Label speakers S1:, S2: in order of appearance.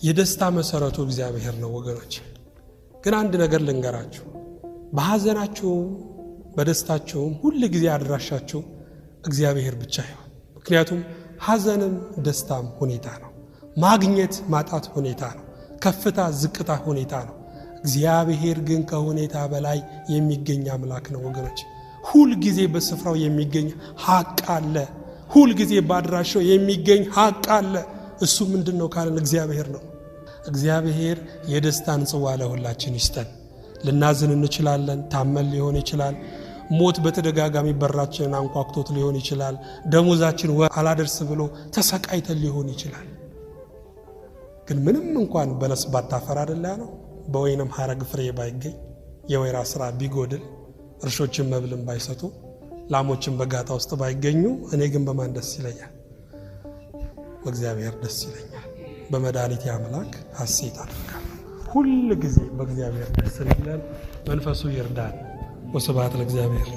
S1: የደስታ መሰረቱ እግዚአብሔር ነው ወገኖች። ግን አንድ ነገር ልንገራችሁ፣ በሐዘናችሁም በደስታችሁም ሁል ጊዜ አድራሻችሁ እግዚአብሔር ብቻ ይሆን። ምክንያቱም ሐዘንም ደስታም ሁኔታ ነው። ማግኘት ማጣት ሁኔታ ነው። ከፍታ ዝቅታ ሁኔታ ነው። እግዚአብሔር ግን ከሁኔታ በላይ የሚገኝ አምላክ ነው ወገኖች። ሁል ጊዜ በስፍራው የሚገኝ ሀቅ አለ። ሁል ጊዜ በአድራሻው የሚገኝ ሀቅ አለ። እሱ ምንድን ነው ካለን እግዚአብሔር ነው። እግዚአብሔር የደስታን ጽዋ ለሁላችን ይስጠን። ልናዝን እንችላለን። ታመን ሊሆን ይችላል። ሞት በተደጋጋሚ በራችንን አንኳኩቶት ሊሆን ይችላል። ደሞዛችን አላደርስ ብሎ ተሰቃይተን ሊሆን ይችላል። ግን ምንም እንኳን በለስ ባታፈራ አይደለ ያለው፣ በወይንም ሐረግ ፍሬ ባይገኝ፣ የወይራ ስራ ቢጎድል፣ እርሾችን መብልን ባይሰጡ፣ ላሞችን በጋጣ ውስጥ ባይገኙ፣ እኔ ግን በማን ደስ ይለኛል? በእግዚአብሔር ደስ ይለኛል። በመድኃኒቴ አምላክ ሐሴት አደርጋለሁ። ሁል ጊዜ በእግዚአብሔር ደስ እንዲለን መንፈሱ ይርዳን። ወስብሐት ለእግዚአብሔር።